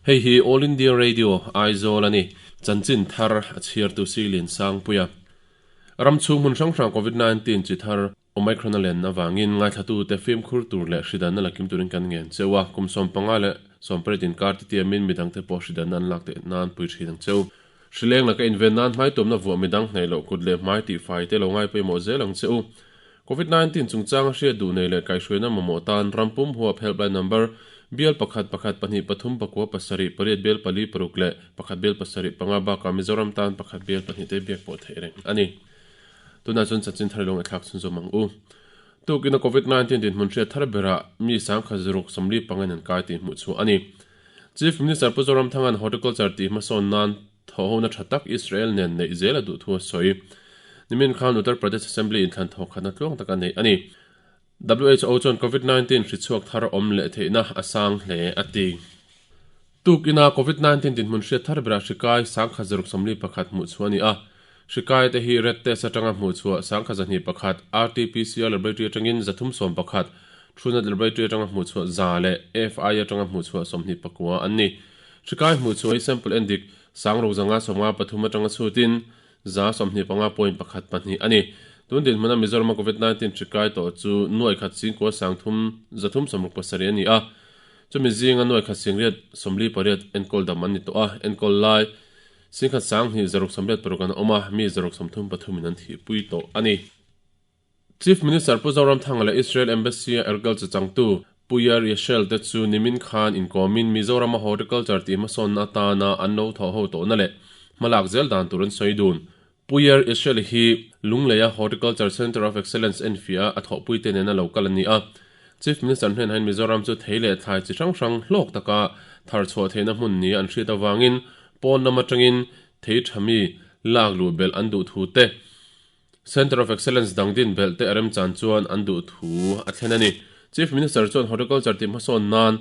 Hei hi All India Radio, Aizawl a ni. Chanchin thar a chhiartu Silian Sangpuia. Ram chhung hmun hrang hrang Covid 19 chi thar Omicron a len avangin ngaithlatute fimkhur tur leh hridanna la kim turin kan ngen cheu a, kum 15 leh 18 inkar ti tiamin midangte pawh hridanna an lak theih nan pui thin ang cheu. Hrileng laka inven nan hmaitumna vuah midang hnaih loh kut leh hmai tihfai te lo ngai pawimawh zel ang che u. Covid 19 chungchanga hriat duh nei leh kaihhruaina mamawh tan ram pum huap helpline number bial pakhat pakhat pahnih pathum pakua pasarih pariat bial pali paruk leh pakhat bial pasarih panga bakah Mizoram tan pakhat bial pahnih te biak pawh theih reng a ni. Tunah chuan chanchin thar lawng i thlak chhunzawm ang u. Tukin a Covid 19 dinhmun hriat thar berah mi sangkhat zuruk sawmli pangin an kai tih hmuh chhuah a ni. Chief Minister Pu Zoramthanga'n Horticulture tih hmasawn nan thawhhona tha tak Israel nen neih zel a duh thu a sawi. Nimin khan Uttar Pradesh Assembly inthlan thawk khatna tluang tak a neih a ni. WHO chuan Covid 19 hri chhuak thar awm leh theihna a sang hle a ti. Tukina Covid 19 dinhmun hriat thar berah hri kai sangkhat zaruk 41 hmuh chhuah a ni a. Hri kai te hi red test atanga hmuh chhuah 121, RT-PCR laboratory atangin 311, Truenat laboratory atanga hmuh chhuah 100 leh FI atanga hmuh chhuah 29 an ni. Hri kai hmuh chhuah hi sample endik 6593 atanga chhutin 25.12 a ni. Tun dinhmuna Mizorama Covid 19 hri kai tawh chu nuai khat singkua sangthum 367 a ni a. Chumi zinga nuai khat singriat 48 enkawl dam an ni tawh a, enkawl lai singkhat sanghnih zaruk sawmriat paruk an awm a, mi zaruk sawmthum pathumin an thihpui tawh a ni. Chief Minister Pu Zoramthanga leh Israel Embassy-a Agriculture changtu Pu Yair Yeshel te chu nimin khan inkawmin Mizorama Horticulture tih hmasawnna atana an lo thawh ho tawhna leh hmalak zel dan tur an sawi dun. Pu Yair Yeshel hi Lungleia Horticulture Centre of Excellence enfiah a thawhpuite nena lo kal a ni a. Chief Minister hnenah hian Mizoram chu thei leh thlai chi hrang hrang hlawk taka thar chhuah theihna hmun nia an hriat avangin pawn lam atangin thei tha mi lak luh belh an duh thu te, Centre of Excellence dang din belh te a remchan chuan an duh thu a thlen a ni. Chief Minister chuan Horticulture tih hmasawn nan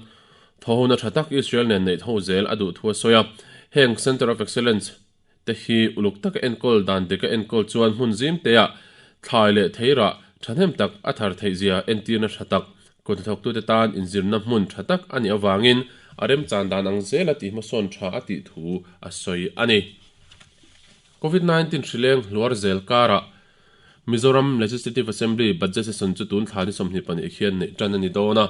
thawhona tha tak Israel nen neih tho zel a duh thu a sawi a. Heng Centre of Excellence te hi uluk taka enkawl dan dik a enkawl chuan hmun zim teah thlai leh theirah thahnem tak a thar theih zia entirna tha tak kut hnathawktute tan inzirna hmun tha tak a nih avangin a remchan dan ang zela tih hmasawn tha a tih thu a sawi a ni. Covid 19 hrileng hluar zel karah Mizoram Legislative Assembly Budget Session chu tun thla ni 22 khian neih tan a ni dawn a.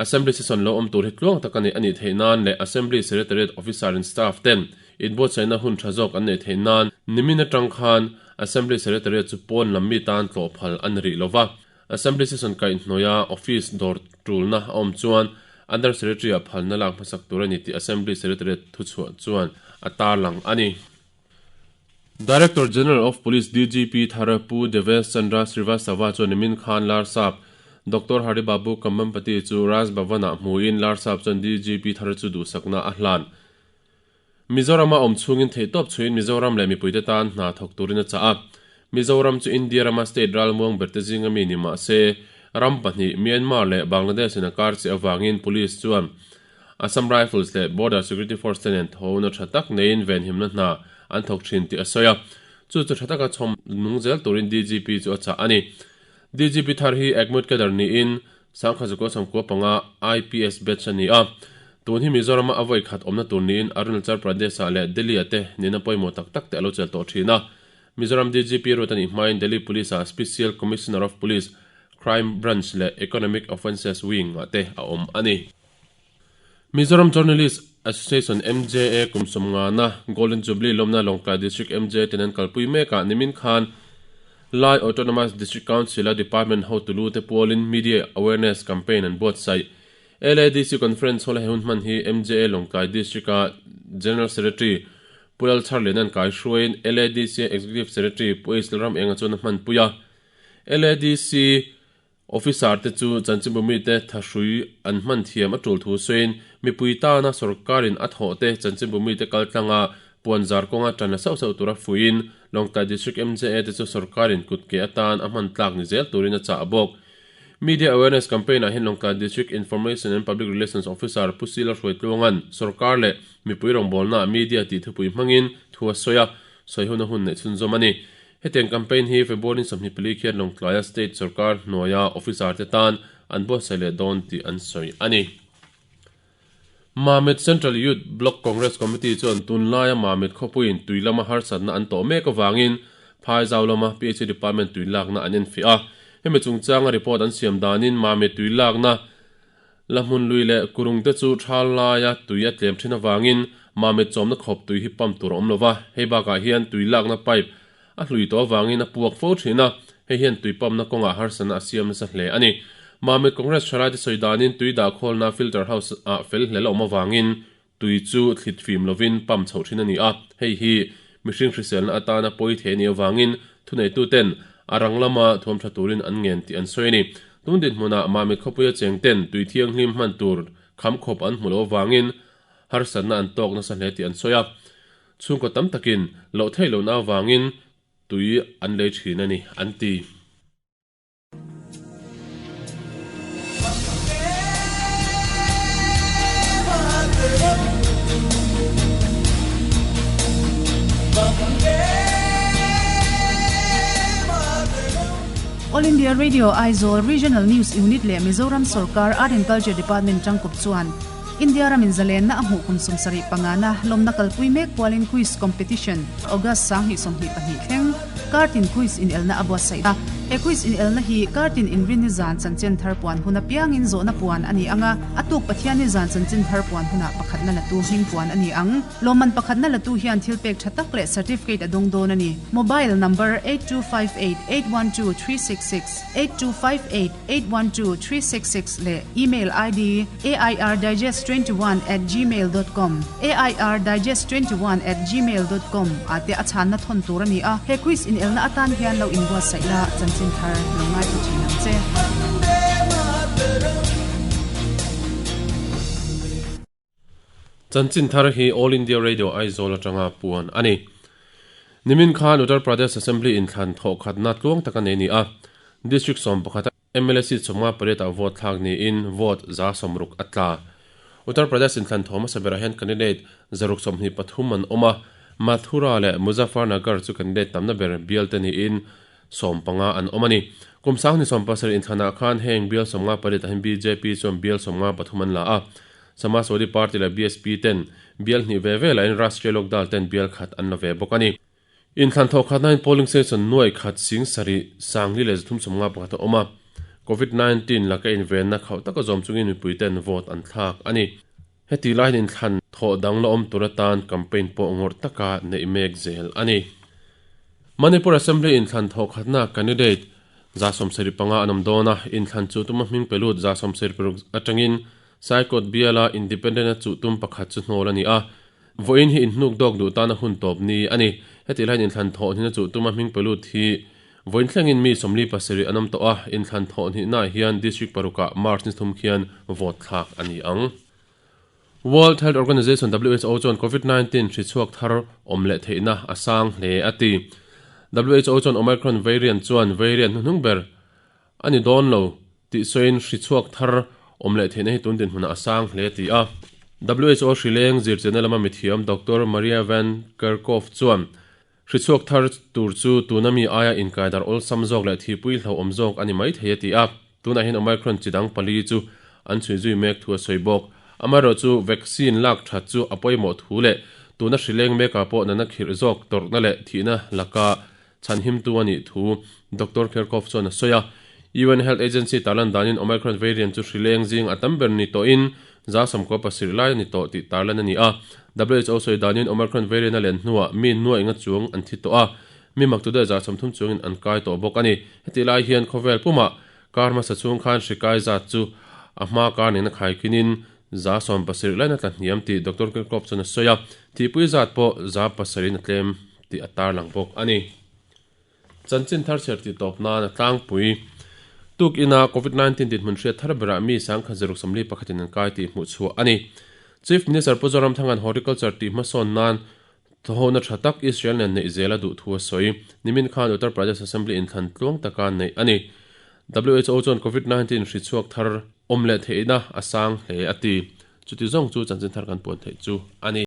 Assembly Session lo awm tur hi tluang tak a neih a nih theih nan leh Assembly Secretariat Officer and Staff ten inbuatsaihna hun tha zawk an neih theih nan nimin atang khan Assembly Secretariat chu pawn lam mi tan tlawh phal a ni rih lova. Assembly Session kaihhnawia Office dawr tulna a awm chuan Under Secretary-ah phalna lak hmasak tur a ni tih Assembly Secretariat thuchhuah chuan a tarlang a ni. Director General of Police, DGP, thar Pu Devesh Chandra Srivastava chuan nimin khan Larsap Doctor Hari Babu Kammampati chu Raj Bhavan-ah hmuin Larsap chuan DGP thar chu duhsakna a hlan. Mizorama awm chhungin theihtawp chhuiin Mizoram leh mipuite tan hna thawk turin a chah a. Mizoram chu India rama state ralmuang berte zinga mi ni mah se, ram pahnih, Myanmar leh Bangladesh-in a kar che avangin Police chuan Assam Rifles leh Border Security Force te nen thawhna tha tak neiin venhimna hna an thawk thin tih a sawi a, chu chu tha taka chhawm nung zel turin DGP chu a chah a ni. DGP thar hi Ekmut Cadre niin Sangkhazukaw Sangkua panga IPS batch a ni a, tun hi Mizorama a vawi khat awmna tur niin Arunachal Pradesh-ah leh Delhi-ah te nihna pawimawh tak tak te a lo chelh tawh thin a. Mizoram DGP ruat a nih hmain Delhi Police-ah Special Commissioner of Police, Crime Branch leh Economic Offences Wing-ah te a awm a ni. Mizoram Journalist Association, MJA, kum sawmngana Golden Jubilee lawmna Lawngtlai District MJA ten an kalpui mekah nimin khan Lai Autonomous District Council-a Department hotulu te pualin Media Awareness Campaign an buatsaih. LADC Conference hawla he hun hman hi MJA Lawngtlai District-a General Secretary Pu Lalchharliana'n kaihruaiin LADC-a Executive Secretary Pu H Lalramenga chuan a hmanpui a. LADC Officer te chu chanchinbu mite thahrui an hman thiam a tul thu sawiin mipui tana sorkarin a thawh te chanchinbu mite kaltlanga puanzar kawnga tan la sauh sauh tura fuiin Lawngtlai District MJA te chu sorkarin kutke atan a hman tlak ni zel turin a chah bawk. Media Awareness Campaign ah hian Lawngtlai District Information and Public Relations Officer Pu Sila Hruaitluanga'n sorkar leh mipui rawngbawlna ah media tih thupui hmangin thu a sawi a, sawi hun a hun neih chhunzawm a ni. Hetiang campaign hi February 24 khian Lawngtlaia state sorkar hnuaia officer te tan an buatsaih leh dawn tih an sawi a ni. Mamit Central Youth Block Congress Committee chuan tunlaia Mamit khawpuiin tui lama harsatna an tawh mek avangin Phaizau lama PHE Department tui lakna an enfiah a. Hemi chungchanga report an siam danin Mamit tui lakna la hmun lui leh kurung te chu thal laia tui a tlem thin avangin Mamit chawmna khawp tui hi pump tur a awm lova. Hei bakah hian tui lakna pipe a hlui tawh avangin a puak fo thin a, hei hian tui pump-na kawngah harsatna a siam nasa hle a ni. Mamit Congress thalaite sawi danin tui dahkhawlna filter house ah fel hlel a awm avangin Tui chu thlit fim lovin pump chhoh thin a ni a, hei hi mihring hriselna atana pawi thei a nih avangin thuneituten a rang lama thuam tha turin an ngen tih an sawi a ni. Tun dinhmunah Mamit khawpuia cheng ten tui thianghlim hman tur kham khawp an hmu lo avangin harsatna an tawk nasa hle tih an sawi a, chhungkaw tam takin loh theih lohna avangin tui an lei thin a ni, an ti. All India Radio Aizawl Regional News Unit leh Mizoram Sorkar Art and Culture Department tangkawp chuan India ramin zalenna a hmuh kum 75na lawmna kalpui mek kualin Quiz Competition August 2022 thleng Kartin Quiz inelna a buatsaih a. He quiz inelna hi Kartin inrinni zan chanchin thar puan hun apiangin zawhna puan a ni ang a, a tuk Pathianni zan chanchin thar puan hunah pakhatna latu hming puan a ni ang. Lawmman pakhatna latu hian thil pek tha tak leh certificate a dawng dawn a ni. Mobile number 8258812366, 8258812366 leh email ID airdigest21 at gmail dot com, airdigest21 at gmail dot com, ah te a chhanna thawn tur a ni a. He quiz inelna atan hian lo inbuatsaih la, chanchin thar lo ngaithla thin ang che. Chanchin thar hi All India Radio Aizawl atanga puan a ni. Nimin khan Uttar Pradesh Assembly inthlan thawhkhatna tluang tak a nei a ni a. District 11 a mla seat 58 ah vote thlak niin vote 60 a tla. Uttar Pradesh inthlan thaw hmasa berah hian candidate 123 an awm a, Mathura leh Muzaffarnagar chu candidate tamna ber bial te niin 15 an awm a ni. Kum 2017 inthlanah khan heng bial 58 ah hian bjp chuan bial 53 an la a, Samajwadi Party leh BSP ten bial hnih ve ve lahin Rashtriya Lok Dal ten bial khat an la ve bawk a ni. Inthlan thawh khatnain polling station nuai khat sing sarih sangli leh zathum sawmnga pakhat a awm a, Covid 19 laka invenna khauh taka zawm chungin mipui ten vote an thlak a ni. Heti laiin inthlan thawh dang la awm tur atan campaign pawh ngawrh taka neih mek zel a ni. Manipur Assembly inthlan thawh khatna candidate 75 an awm dawn a, inthlan chu tuma hming pe lut 76 atangin Saikawt biala Independent a chuh tum pakhat chu hnawl a ni a, vawiin hi inhnuk dawk duh tana hun tawp ni a ni. Heti laiin inthlan thawh hnihna chuh tuma hming pe lut hi vawiin thlengin mi 47 an awm tawh a, inthlan thawh hnihnaah hian District parukah March ni thum khian vote thlak a ni ang. World Health Organization, who, chuan Covid 19 hri chhuak thar awm leh theihna a sang hle a ti. Who chuan Omicron variant chuan variant hnuhnung ber A ni dawn lo, tih sawiin hri chhuak thar awm leh theihna hi tun dinhmunah a sang hle a ti a. Who hri leng zirchianna lama mithiam Doctor Maria Van Kerkhove chuan, Hri chhuak thar tur chu tuna mi aia inkaidar awlsam zawk leh thihpui hlauhawm zawk a ni mai thei a ti a. Tunah hian Omicron chi dang pali chu an chhui zui mek thu a sawi bawk. Amaherawhchu vaccine lak that chu a pawimawh thu leh tuna hri leng mekah pawh nana khirh zawk tawrhna leh thihna laka Chhanhimtu a nih thu Doctor Kerkhove chuan a sawi a. UN Health Agency tarlan danin Omicron variant chu hri leng zing a tam ber ni tawhin 97 lai a ni tawh tih tarlan a ni a. Who sawi danin Omicron variant a len hnuah mi nuaih nga chuang an thi tawh a, mi maktu deuh 30 chuangin an kai tawh bawk a ni. Hetih lai hian khawvel pumah kar hmasa chhung khan hri kai zat chu a hma kar nena khaikinin 70 laina tla hniam tih Doctor Kerkhove chuan a sawi a. Thihpui zat pawh 7 in a tlem. tih a tarlang bawk a ni. Chanchin thar chher tih tawp nan a tlangpui. Tuk ina Covid 19 dinhmun hriat thar berah mi sangkhat zaruk sawmli pakhatin an kai tih hmuh chhuah a ni. Chief Minister Pu Zoramthanga'n Horticulture tih hmasawn nan thawhona tha tak Israel nen neih zel a duh thu a sawi. Nimin khan Uttar Pradesh Assembly inthlan tluang taka neih a ni. Who chuan Covid 19 hri chhuak thar awm leh theihna a sang hle a ti. Chuti zawng chu chanchin thar kan puan theih chu a ni.